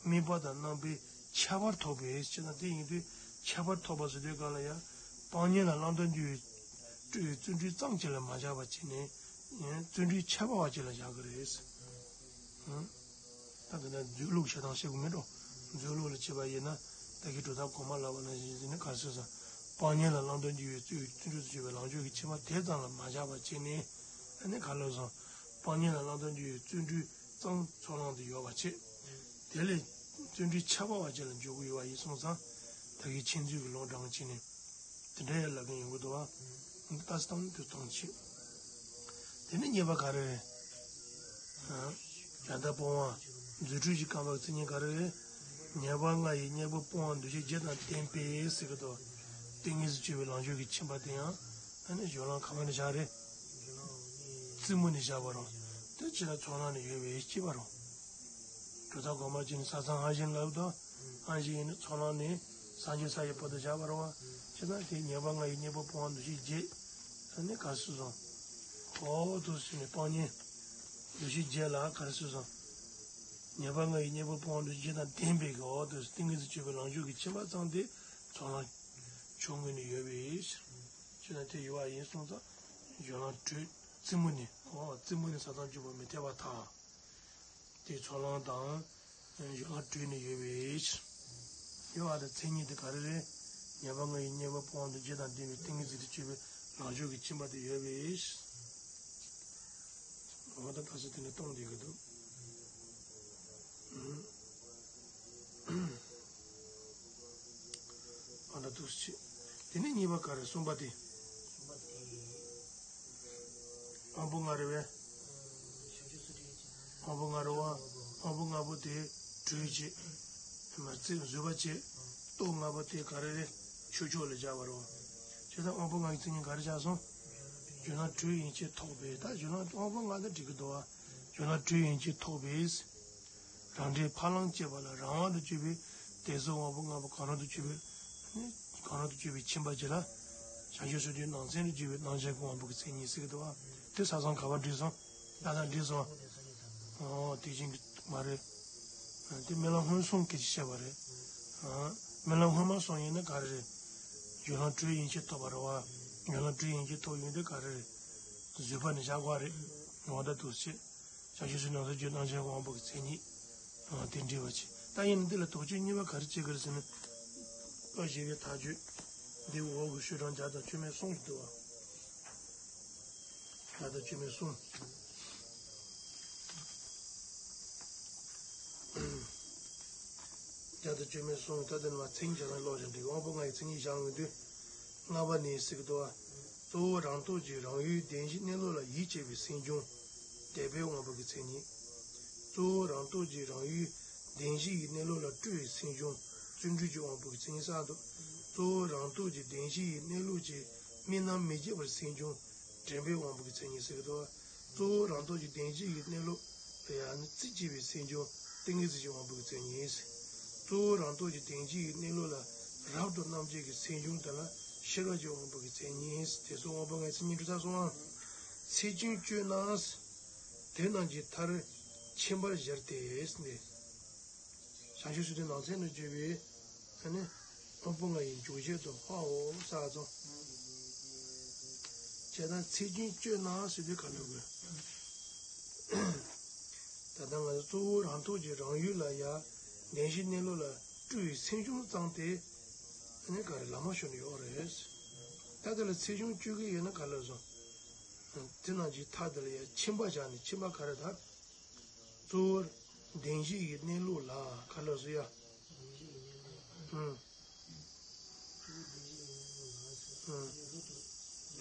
དམིགས་པ་དང་རྣམ་པའི་ཁྱད་པར་ཐོབ་པའི་ཕྱིར་ན་དེ་ཡིན་དུས་ཁྱད་པར་ཐོབ་པ་ཟེར་དུས་ག་ལ་ཡང་སྤང་གཉེན་ལ་བླང་དོར་འབྱེད་པའི་སྤྲོས་པའི་བརྩོན་འགྲུས་ཙམ་ཅིག་ལ་མ་བཞག་པ་བྱས་ནས། བརྩོན་འགྲུས་ཁྱད་པར་བ་ཅིག་ལ་བཞག་གི་རེད། ད་དེ་ནས་མཛོད་ལུགས་བཤད་སྟངས་བཤད་དགོས་མེད་འགྲོ། མཛོད་ལུགས་ལ་བྱས་པ་ཡིན་ན་ད་གིན་གྲུབ་མཐའ་གོང་མ་ལབ་པ་ནང་བཞིན་དེ་ནི་ག་རེ་ཟེར་སོང་། སྤང་གཉེན་ལ་བླང་དོར་འབྱེད་པའི་སྤྲོས་པའི་བརྩོན་འགྲུས་སུ་གྱུར་པའི་ལང་ཤོར་གྱི་ཁྱིམ་པ་དེ་ཙམ་ལ་མ་བཞག་པ་བྱས་ནས། ཨ་ནི་ག་ལབ་སོང་། སྤང་གཉེན་ལ་བླང་དོར་འབྱེད་པའི་བརྩོན་འགྲུས་ཙམ་ཚོགས་ལམ་དུ་ཡོད་པ་བྱས། དེ་ལས་བརྩོན་འགྲུས་ཁྱད་པར་བ་ཅིག་ལ་འཇུག་གི་ཡོད་པ་ཡིན་སོང་ཙང་། ད་གིན་མཁྱེན་བརྩེ་གིས་ལུང་དྲངས་བྱས་ནས། དེ་འདྲ་ཡང་ལབ་མཁན་ཡོང་གི་འདུག་བ། ད་སྟངས་དེ་སྟངས་ཆེ། དེ་ནས་གཉིས་པ་ག་རེ་རེད། ཨ། ཡང་དག་སྤོང་བ། རྫུ་འཕྲུལ་གྱི་རྐང་པའི་མཚན་ཉིད་ག་རེ་རེད། ཉེས་པ་ལྔ་ཡི་གཉེན་པོ་སྤོང་བ་འདུ་ཤེས་བརྒྱད་དང་ལྡན་པས་ཟེར་གི་འདུག་ཏིང་ངེ་འཛིན་སྤྱོད་པའི་ལམ་སྦྱོར་གྱི་ཁྱིམ་པ་དེ་ཡང་ཨ་ནི་སྦྱོར་ལམ་ག་པ་ནས་བཞག་རེད། རྩེ་མོ་ནས་བཞག་པ་རེད། དེ་ཕྱི་ལ་ཚོགས་ལམ་ནས་ཡོད་པའི་སྐྱེས་པ་རེད། གྲུབ་མཐའ་སྒོམ་པ་ཅན་ནི་ས་མཚམས་དབང་བཞི་ལབ་དང་། དབང་བཞི་ཡིན་ན་ཚོགས་ལམ་ནས་སངས་རྒྱས་ས་ཡི་བར་དུ་བཞག་པ་རེད་བ། བྱས་ཙང་དེ་ཉེས་པ་ལྔ་ཡི་གཉེན་པོ་སྤོང་བ་འདུ་ཤེས་བརྒྱད། ཨ་ནི་ག་རེ་ཟེར་སོང་། འོ་དེ་ཟེར་ནས་སྤང་གཉེན། འདུ་ཤེས་བརྒྱད་ལ་ག་རེ་ཟེར་སོང་། ཉེས་པ་ལྔ་ཡི་གཉེན་པོ་སྤོང་བ་འདུ་ཤེས་བརྒྱད་དང་ལྡན་པའི་གི་འོ་དེ་ཏིང་ངེ་འཛིན་སྤྱོད་པའི་ལམ་སྦྱོར་གྱི་ཁྱིམ་པ་ཙམ་དེ་ཚོགས་ལམ་ཕྱོགས་ངོས་ནས་ཡོད་པའི་ཕྱིར། ཅེ་ན་དེ་ཡོད་པ་ཡིན་སོང་ཙང་སྦྱོར་ལམ་དྲུག་རྩེ་མོ་ནས། འོ་རྩེ་མོ་ནས་ས་མཚམས་འཇུག་པ་མི་འཐད་པར་ཐལ། དེ་ཚོགས་ལམ་དང་སྦྱོར་ལམ་དྲུག་ནས་ཡོད་པའི་ཕྱིར། ཡོད་པ་དང་མཚན་ཉིད་དེ་ག་རེ་རེད། ཉེས་པ་ལྔ་ཡི་གཉེན་པོ་སྤོང་བ་འདུ་བྱེད་དང་ལྡན་པའི་ཏིང་ངེ་འཛིན་དུ་སྤྱོད་པའི་ལམ་སྦྱོར་གྱི་ཁྱིམ་པ་དེ་ཡོད་པའི་ཕྱིར། འོ་ད་ད་ས་དེ་ནས་སྟོང་བསྡད་ཀྱི་འདུག་ཨ་འདྲ་འདུག་ཅེས། དེ་ནས་གཉིས་པ་ག་རེ་གསུམ་པ་དེ། དབང་པོ་ལྔ་རེད་པས། དབང་པོ་ལྔ་རེད་པ། དབང་པོ་ལྔ་པོ་དེ་དྲོད་བྱེད། མ་རྩེ་བཟོད་པ་བྱེད། སྟོབས་ལྔ་པོ་དེ་ག་རེ་རེད། ཆོས་ཕྱོགས་ལ་སྦྱར་བ་རེད་པ། བྱས་ཙང་དབང་པོ་ལྔ་ཡི་མཚན་ཉིད་ག་རེ་ཆགས་སོང་། སྦྱོར་ལམ་དྲུག་ཡན་ཆད་ཐོབ་པས། ད་སྦྱོར་ལམ་དབང་པོ་ལྔ་དང་འགྲིག་གི་འདུག་པ། སྦྱོར་ལམ་དྲུག་ཡན་ཆད་ཐོབ་པས། རང་འབྲས་ཕ་ལམ་སྐྱེས་པ་ལ་རང་དབང་དུ་གྱུར་པའི་དད་སོགས་དབང་པོ་ལྔ་པོ་གང་རུང་དུ་གྱུར་པའི། གང་རུང་དུ་གྱུར་པའི་ཁྱིམ་པ་ཅིག་ལ། བྱང་ཆུབ་སེམས་དཔའི་ནང་ཚན་དུ་གྱུར་པའི་སྣང་ཆེན་གྱི་དབང་པོ་གི་མཚན་ཉིད་ཟེར་གྱི་འདུག་པ། དེ་ས་མཚམས་ག་པར་འགྲིག་སོང་། ད་ལྟ་འགྲིག་སོང་། ཨོ་དེ་བཞིན་གྱི་མ་རེད། དེ་རྨི་ལམ་སྔོན་སོང་སྐད་ཆ་བཤད་པ་རེད། རྨི་ལམ་སྔོན་མ་སོང་ཡིན་ན་ག་རེ་རེད། སྦྱོར་ལམ་དྲུག་ཡན་ཆད་ཐོབ་པ་རེད་པ། སྦྱོར་ལམ་དྲུག་ཡན་ཆད་ཐོབ་ཡོང་དུས་ག་རེ་རེད། བཟོད་པ་ནི་བཞག་དགོས་རེད། ངོ་ད་འདུག་སེ། བྱང་ཆུབ་སེམས་ནང་ཚན་བརྗོད་སྣང་ཆེན་དབང་པོ་གི་མཚན་ཉིད། ཨ་དེ་འདྲི་བ་བྱེད། ད་ཡིན་ན་འདི་ལ་དོགས་གཅོད་གཉིས་པ་ག་རེ་བྱེད་དགོས་རེད་ཟེར་ན། བཀའ་བཞི་པའི་མཐའ་དཔྱོད། འདི་འོག་གི་ཤོག་གྲངས་བརྒྱ་དང་བཅུ་མེད་གསུམ་ཞིག་འདུག་པ། བརྒྱ་དང་བཅུ་མེད་གསུམ། བརྒྱ་དང་བཅུ་མེད་གསུམ། ད་དེ་ནི་མ་མཚན་ཉིད་བྱ་བ་ཀློག་ཀྱང་འགྲིག་དབང་པོ་ལྔ་ཡི་མཚན་ཉིད་བཞག་ཡོང་དུས། ལྔ་པ་ནས་ཟེར་གྱི་འདུག་པ། གཙོ་བོ་རང་སྟོབས་ཀྱིས་རང་ཡུལ་བདེན་བཞིའི་གནས་ལུགས་ལ་ཡིད་ཆེས་པའི་སེམས་བྱུང་། དད་པའི་དབང་པོ་གི་མཚན་ཉིད། གཙོ་བོ་རང་སྟོབས་ཀྱིས་རང་ཡུལ་བདེན་བཞི་ཡི་གནས་ལུགས་ལ་སྤྲོ་བའི་སེམས་བྱུང་། བརྩོན་འགྲུས་ཀྱི་དབང་པོ་གི་མཚན་ཉིད་གསུམ་འདུག་གཙོ་བོ་རང་སྟོབས་ཀྱིས་བདེན་བཞི་ཡི་གནས་ལུགས་ཀྱི་དམིགས་རྣམ་མི་བརྗེད་པར་སེམས་བྱུང་། དྲན་པའི་དབང་པོ་གི་མཚན་ཉིད་ཟེར་གྱི་འདུག་གཙོ་བོ་རང་སྟོབས་ཀྱིས་བདེན་བཞི་ཡི་གནས་ལུགས་ལ་ཡང་ནི་རྩིས་གཅིག་པའི་སེམས་བྱུང་། ཏིང་ངེ་འཛིན་གྱི་དབང་པོ་གི་མཚན་ཉིད། གཙོ་བོ་རང་སྟོབས་ཀྱིས་བདེན་བཞི་ཡི་གནས་ལུགས་ལ་རབ་ཏུ་རྣམ་འབྱེད་ཀྱི་སེམས་བྱུང་དེ་ལ་ཤེས་རབ་ཀྱི་དབང་པོ་གི་མཚན་ཉིད། དེ་སོགས་དབང་པོ་ལྔའི་མཚན་ཉིད་གྲུབ་མཐའ་གསུམ། ཚེགས་ཆུང་གཅོད་ན། དེ་རྣམས་ཀྱི་མཐར་ཁྱིམ་པར་བཞག་སྟེ་ཟེར་ནས། བྱང་ཆུབ་སེམས་དཔའི་ནང་ཚན་དུ་གྱུར་པའི་ཨ་ནི་དབང་པོ་ལྔ་ཡི་འཇུག་བྱེད་དུ་སྨྲའོ་ཟེར་ཙང་། བྱས་ཙང་ཚེགས་ཆུང་གཅོད་ན་ཟེར་དུས་ག་ལ་དགོས། ད་ལྟ་ང་ཚོ་གཙོ་བོ་རང་སྟོབས་ཀྱིས་རང་ཡུལ་ལ་ཡ་བདེན་བཞིའི་གནས་ལུགས་ལ་སྤྲོ་བའི་སེམས་བྱུང་ཙམ་དེ་ཨ་ནི་ག་རེ་ལམ་མ་ཞུགས་ནས་ཡོད་རེད། ད་དེ་ལ་ཚེགས་ཆུང་གཅོད་ཀྱི་ཡོད་ན་ག་ལ་སོང་། དེ་རྣམས་ཀྱི་མཐའ་དེ་ལ་ཡ་ཁྱིམ་པ་བཞག་ནས་ཁྱིམ་པ་ག་རེ་ད། གཙོ་བོར་བདེན་བཞི་ཡི་གནས་ལུགས་ལ་ག་ལ་སོ་ཡ། ཨུམ། ཨུམ།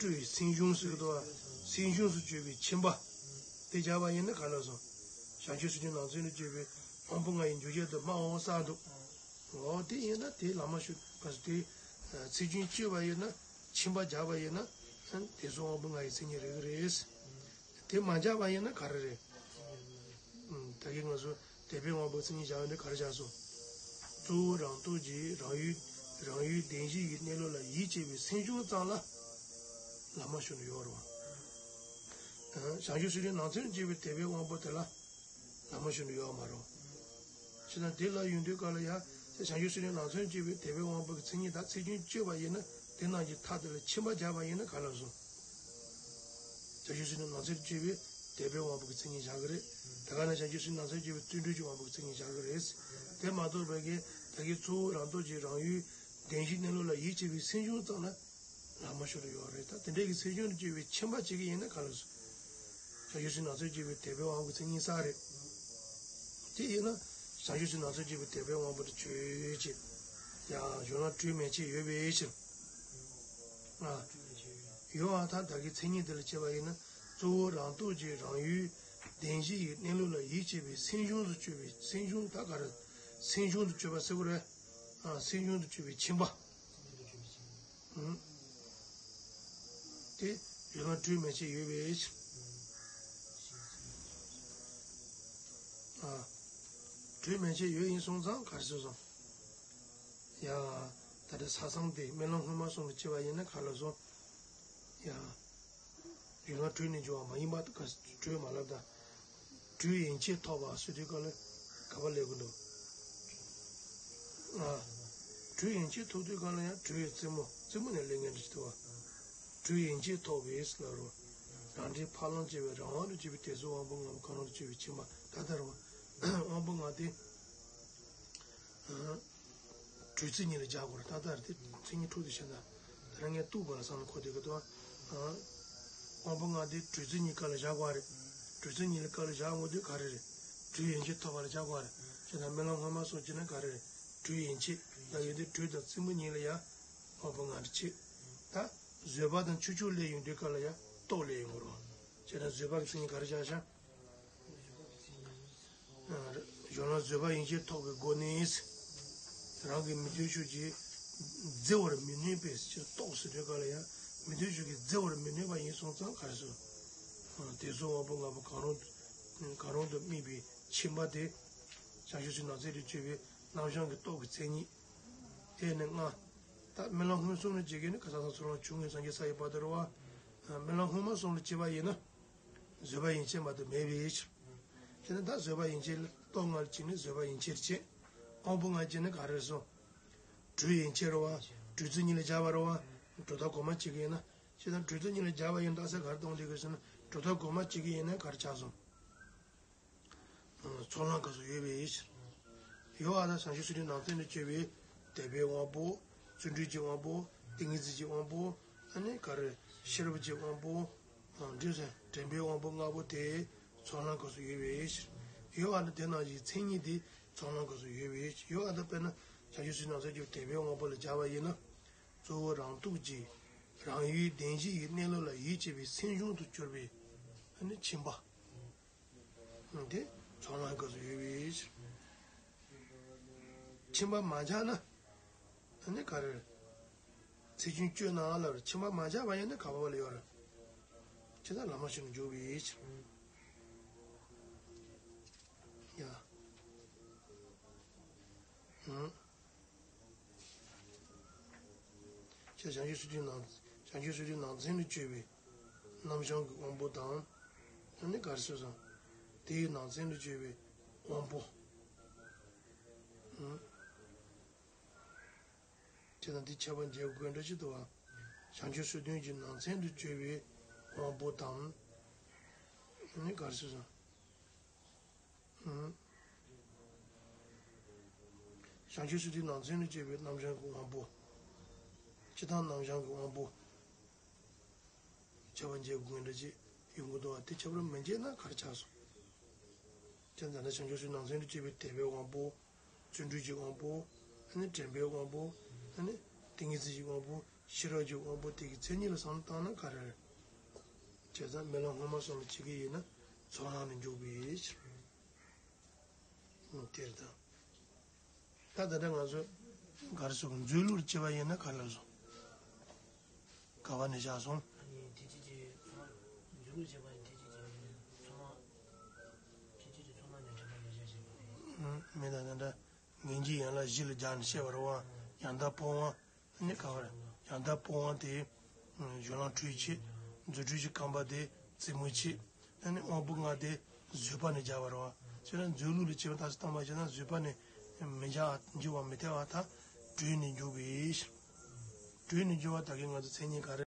སྤྲོ་བའི་སེམས་བྱུང་ཟེར་གྱི་འདུག་པ། སེམས་བྱུང་སུ་གྱུར་པའི་ཁྱིམ་པ། དེ་བྱས་པ་ཡིན་ན་ག་ལ་སོང་། བྱང་ཆུབ་སེམས་དཔའི་ནང་ཚན་དུ་གྱུར་པའི་དབང་པོ་ལྔ་ཡི་འཇུག་བྱེད་དུ་སྨྲའོ་ཟེར་འདུག་འོ་དེ་ཡིན་ན་དེ་ལམ་མ་ཞུགས་པ་དེ། ཚེགས་ཆུང་གཅོད་པ་ཡིན་ན། ཁྱིམ་པ་བྱས་པ་ཡིན་ན། དེ་ཚོ་དབང་པོ་ལྔ་ཡི་མཚན་ཉིད་རེད་ཀྱི་རེད། དེ་མ་བྱས་པ་ཡིན་ན་ག་རེ་རེད། ཨུམ། ད་གིན་ང་ཚོ་དད་པའི་དབང་པོའི་མཚན་ཉིད་བཞག་ཡོད་ནི་ག་རེ་བཞག་སོང་། གཙོ་བོ་རང་སྟོབས་ཀྱིས་རང་ཡུལ་རང་ཡུལ་བདེན་བཞི་ཡི་གནས་ལུགས་ལ་ཡིད་ཆེས་པའི་སེམས་བྱུང་ཙམ་ལ་ལམ་མ་ཞུགས་ནས་ཡོད་རེད་པ། བྱང་ཆུབ་སེམས་དཔའི་ནང་ཚན་གྱི་བྱས་པའི་དད་པའི་དབང་པོ་དེ་ལ་ལམ་མ་ཞུགས་ནས་ཡོད་མ་རེད། ཕྱི་ན་དེ་ལ་ཡོང་དུས་སྐབས་ལ་ཡང་བྱང་ཆུབ་སེམས་དཔའི་ནང་ཚན་གྱི་བྱས་པའི་དད་པའི་དབང་པོ་གི་མཚན་ཉིད་དང་ཚེགས་ཆུང་གཅོད་པ་ཡིན་ན་དེ་རྣམས་ཀྱི་མཐའ་དེ་ལ་ཁྱིམ་པ་བྱས་པ་ཡིན་ན་ག་ལ་སོང་། བྱང་ཆུབ་སེམས་དཔའི་ནང་ཚན་གྱི་བྱས་པའི་དད་པའི་དབང་པོ་གི་མཚན་ཉིད་བཞག་གི་རེད། དེ་ག་ནས་བྱང་ཆུབ་སེམས་དཔའི་ནང་ཚན་གྱི་བྱས་པའི་བརྩོན་འགྲུས་ཀྱི་དབང་པོ་གི་མཚན་ཉིད་བཞག་གི་རེད། དེ་མ་གཏོགས་པའི་གི་ད་གིན་གཙོ་བོ་རང་སྟོབས་ཀྱིས་རང་ཡུལ་བདེན་བཞིའི་གནས་ལུགས་ལ་ཡིད་ཆེས་པའི་སེམས་བྱུང་ཙམ་ལ་ལམ་མ་ཞུགས་ནས་ཡོད་རེད། ད་དེ་འདྲའི་གི་སེམས་བྱུང་དུ་གྱུར་པའི་ཁྱིམ་པ་གཅིག་གི་ཡིན་ན་ག་ལ་སོང་། བྱང་ཆུབ་སེམས་ནང་ཚན་གྱི་བྱས་པའི་དད་པའི་དབང་པོ་མཚན་ཉིད་གསུམ་རེད། དེ་ཡིན་ན་བྱང་ཆུབ་སེམས་ནང་ཚན་གྱི་བྱས་པའི་དད་པའི་དབང་པོ་དེ་ཆོས་ཅན། ཡང་སྦྱོར་ལམ་དྲུག་མན་ཆད་ཡོད་པའི་ཕྱིར། ཡོད་པ་དང་། བདག་གི་མཚན་ཉིད་དེ་ལ་བྱེད་པ་ཡིན་ན། གཙོ་བོ་རང་སྟོབས་ཀྱིས་རང་ཡུལ་བདེན་བཞི་ཡི་གནས་ལུགས་ལ་ཡིད་ཆེས་པའི་སེམས་བྱུང་དུ་གྱུར་པའི། སེམས་བྱུང་ད་ག་རེ། སེམས་བྱུང་དུ་གྱུར་པ་ཟེར་དགོས་རེད། ཨ། སེམས་བྱུང་དུ་གྱུར་པའི་ཁྱིམ་པ། ཨུམ། དེ་ཡུལ་ལམ་དྲོད་མན་ཆད་ཡོད་པའི་ཕྱིར། ཨ། དྲོད་མན་ཆད་ཡོད་ཡིན་སོང་ཙང་ག་རེ་ཟེར་སོང་། ཡ། ད་ལྟ་ས་མཚམས་དེ་རྨི་ལམ་སྔོན་མ་གསུམ་ལ་བྱེད་པ་ཡིན་ན་ག་རེ་ལབ་སོང་། ཡ། ཡུལ་ལམ་དྲོད་ནས་འབྱུང་བ་མ་ཡིན་པ་ག་དྲོད་མ་ལབ་ད། དྲོད་ཡན་ཆད་ཐོབ་པ་ཟེར་དུས་སྐབས་ལ་ག་པར་སླེབས་ཀྱི་འདུག་ཨ། དྲོད་ཡན་ཆད་ཐོབ་དུས་སྐབས་ལ་ཡང་དྲོད་ཡི་རྩེ་མོ། རྩེ་མོ་ནས་སླེབས་མཁན་འདྲ་ཞིག་འདུག་པ། དྲོད་ཡན་ཆད་ཐོབ་པས་ལབ་རོ། རང་འབྲས་ཕ་ལམ་བྱེད་པའི་རང་དབང་དུ་གྱུར་པའི་དད་སོགས་དབང་པོ་ལྔ་པོ་གང་རུང་དུ་གྱུར་པའི་ཁྱིམ་པ་ད་ལྟར་བ། དབང་པོ་ལྔ་དེ། ཨ། དྲོད་རྩེ་གཉིས་ལ་སྦྱར་དགོས་རེད། ད་ལྟར་དེ་མཚན་ཉིད་འཁྲུལ་དུ་བྱས་ན། ད་རང་ངས་གཏུགས་པ་ལ་བསམ་བློ་འཁོར་དེ་ག་དུས། ཨ། དབང་པོ་ལྔ་དེ་དྲོད་རྩེ་གཉིས་ཀ་ལ་བཞག་དགོས་རེད། དྲོད་རྩེ་གཉིས་ལ་ཀ་ལ་བཞག་དགོས་དུས་ག་རེ་རེད། དྲོད་ཡན་ཆད་ཐོབ་པ་ལ་བཞག་དགོས་རེད། བྱས་ན་རྨི་ལམ་སྔོན་མ་སོགས་བྱས་ན་ག་རེ་རེད། དྲོད་ཡན་ཆད་ལ་ཡོད་དུས་དྲོད་དང་རྩེ་མོ་གཉིས་ལ་ཡང་དབང་པོ་ལྔ་འདྲ་བྱེད། ད་བཟོད་པ་དང་ཆོས་སྐྱོང་སླེབས་ཡོང་དུས་སྐབས་ལ་ཡང་སྟོབས་སླེབས་ཡོང་གི་རེད། བྱས་ན་བཟོད་པ་གི་མཚན་ཉིད་ག་རེ་བཞག་བཞག་གཞུང་ལ་བཟོད་པ་ཡན་ཆད་ཐོབ་པའི་སྒོ་ནས། རང་གི་མི་མཐུན་ཕྱོགས་ཀྱིས་བརྫི་བར་མི་ནུས་པའི་ཕྱིར་རྟོགས་ཟེར་དུས་སྐབས་ལ་ཡང་མི་མཐུན་ཕྱོགས་ཀྱིས་བརྫི་བར་མི་ནུས་པ་ཡིན་སོང་ཙང་ག་རེ་ཟེར། དད་སོགས་དབང་པོ་ལྔ་པོ་གང་རུང་། གང་རུང་དུ་དམིགས་པའི་ཁྱིམ་པ་དེ། བྱང་ཆུབ་སེམས་ནང་ཚན་དུ་གྱུར་པའི་རྣམ་བྱང་གི་སྟོབས་ཀྱི་མཚན་ཉིད། དེ་ནི་ལྔ། ད་རྨི་ལམ་སྔོན་གསུམ་ལ་བྱེད་ཀྱི་ནི་ཁ་སང་སང་ཚུར་ལོངས་བྱུང་ངེས་སངས་རྒྱས་ས་ཡི་བར་དུ་རེད་པ། རྨི་ལམ་སྔོན་མ་གསུམ་ལ་བྱེད་པ་ཡིན་ན། བཟོད་པ་ཡན་ཆད་མ་གཏོགས་མེད་པའི་ཕྱིར། དེ་ནི་ད་བཟོད་པ་ཡན་ཆད་ལ་སྟོབས་ལྔ་ལ་བྱས་ནས་བཟོད་པ་ཡན་ཆད་བྱེད། དབང་པོ་ལྔ་བྱས་ནས་ག་རེ་སོང་། དྲོད་ཡན་ཆད་རེད་པ། དྲོད་རྩེ་གཉིས་ལ་སྦྱར་བ་རེད་པ། གྲུབ་མཐའ་གོང་མ་བྱེད་ཀྱི་ཡིན་ན། བྱས་ཙང་དྲོད་རྩེ་གཉིས་ལ་སྦྱར་བ་ཡིན་ན་རྟགས་གསལ་ག་རེ་གཏོང་བསྡད་ཀྱི་ཟེར་ན། གྲུབ་མཐའ་གོང་མ་བྱེད་ཀྱི་ཡིན་ན་ག་རེ་ཆགས་སོང་། ཚོགས་ལམ་སྐབས་སུ་ཡོད་པའི་ཕྱིར། ཡོད་པ་དང་། བྱང་ཆུབ་སེམས་དཔའི་ནང་ཚན་དུ་གྱུར་པའི་དད་པའི་དབང་པོ། བརྩོན་འགྲུས་ཀྱི་དབང་པོ། ཏིང་ངེ་འཛིན་གྱི་དབང་པོ། ཨ་ནི་ག་རེ། ཤེས་རབ་ཀྱི་དབང་པོ། དྲན་པའི་དབང་པོ་ལྔ་པོ་དེ་ཚོགས་ལམ་སྐབས་སུ་ཡོད་པའི་ཕྱིར། ཡོད་པ་དང་། དེ་ནང་བཞིན་མཚན་ཉིད་དེ་ཚོགས་ལམ་སྐབས་སུ་ཡོད་པའི་ཕྱིར། ཡོད་པ་དང་། དཔེར་ན་བྱང་ཆུབ་སེམས་དཔའི་ནང་ཚན་གྱི་དད་པའི་དབང་པོ་ལ་སྦྱར་བ་ཡིན་ན། གཙོ་བོ་རང་སྟོབས་ཀྱིས་རང་ཡུལ་བདེན་བཞི་ཡི་གནས་ལུགས་ལ་ཡིད་ཆེས་པའི་སེམས་བྱུང་དུ་གྱུར་པའི་ཨ་ནི་ཁྱིམ་པ། དེ་ཚོགས་ལམ་སྐབས་སུ་ཡོད་པའི་ཕྱིར། ཁྱིམ་པ་མ་སྦྱར་ན། ཨ་ནི་ག་རེ། ཚེགས་ཆུང་གཅོད་ན་ལབ་རེད། ཁྱིམ་པ་མ་སྦྱར་བ་ཡིན་ན་ག་པར་ལ་ཡོད་རེད། ཁྱེད་ད་ལམ་ཤིན་ཏུ་འཇུག་པའི་ཕྱིར། ཡ། ཨང་། ཁྱེད་བྱང་ཆུབ་སེམས་དཔའི་ནང་། བྱང་ཆུབ་སེམས་དཔའི་ནང་ཚན་དུ་གྱུར་པའི་རྣམ་བྱང་གི་དབང་པོ་དང་། ཨ་ནི་ག་རེ་ཟེར་སོང་། དེའི་ནང་ཚན་དུ་གྱུར་པའི་དབང་པོ། ཨང་། དེ་དང་དེ་ཁྱད་པར་འབྱེད་དགོས་འདྲ་ཅིག་འདུག་པ། བྱང་ཆུབ་སེམས་དཔའི་ནང་ཚན་དུ་གྱུར་པའི་དབང་པོ་དང་། ཨ་ནི་ག་རེ་ཟེར་སོང་། ཨང་། བྱང་ཆུབ་སེམས་དཔའི་ནང་ཚན་དུ་གྱུར་པའི་རྣམ་བྱང་གི་དབང་པོ། སྤྱིར་བཏང་རྣམ་བྱང་གི་དབང་པོ། ཁྱད་པར་འབྱེད་དགོས་འདྲ་ཅིག་ཡོང་གི་འདུག་པ། དེ་ཁྱད་པར་མི་འབྱེད་ན་ག་རེ་ཆགས་སོང་། དེ་ལྟར་ན་བྱང་ཆུབ་སེམས་ནང་ཚན་དུ་གྱུར་པའི་དད་པའི་དབང་པོ། བརྩོན་འགྲུས་ཀྱི་དབང་པོ། ཨ་ནི་དྲན་པའི་དབང་པོ། ཨ་ནི་ཏིང་ངེ་འཛིན་གྱི་དབང་པོ། ཤེས་རབ་ཀྱི་དབང་པོ་དེ་གི་མཚན་ཉིད་ལ་བསམ་བློ་བཏང་ན་ག་རེ་རེད། བྱས་ཙང་རྨི་ལམ་སྔོན་མ་སོགས་ལ་བྱེད་ཀྱི་ཡིན་ན་ཚོགས་ལམ་ནས་འཇུག་པའི་ཕྱིར། དེ་རེད་ད། ད་ད་ལྟ་ང་ཚོས་ག་རེ་ཟེར་དགོས། མཛོད་ལུགས་ལ་བྱེད་པ་ཡིན་ན་ག་རེ་ལབ་སོང་། ག་པ་ནས་བཞག་སོང་། ཨ་ནི་དེ་ཅི་ཅི་ཚོགས་མཛོད་ལུགས་བྱེད་པ་ཡིན། དེ་ཅི་ཅི་ཚོགས་མ། དེ་ཅི་ཅི་ཚོགས་མ་ནས་དྲན་པ་ལས་བྱ་བྱེད་པ་རེད། མི་ད་ད་ལྟ་ངེས་འབྱེད་ཡན་ལག་བཞི་ལ་སྦྱར་ནས་བཤད་པ་རེད་པ། ཡང་དག་སྤོང་བ། ཨ་ནི་ག་པ་རེད། ཡང་དག་སྤོང་བ་དེ་གཞུང་ལམ་འཁྲུལ་བྱེད། རྫུ་འཕྲུལ་གྱི་རྐང་པ་དེ་རྩེ་མོ་བྱེད། ཨ་ནི་དབང་པོ་ལྔ་དེ་བཟོད་པ་ནས་སྦྱར་བ་རེད་པ། བྱས་ན་མཛོད་ལུགས་ལ་བྱེད་པ་དག་ས་བཏང་པ་བྱས་ན་བཟོད་པ་ནས་མི་འཇུག་འཇུག་པ་མི་འཐད་པ་དང་། དྲོད་ནས་འཇུག་པའི་ཕྱིར། དྲོད་ནས་འཇུག་པ་ད་གིན་ང་ཚོ་མཚན་ཉིད་ག་རེ།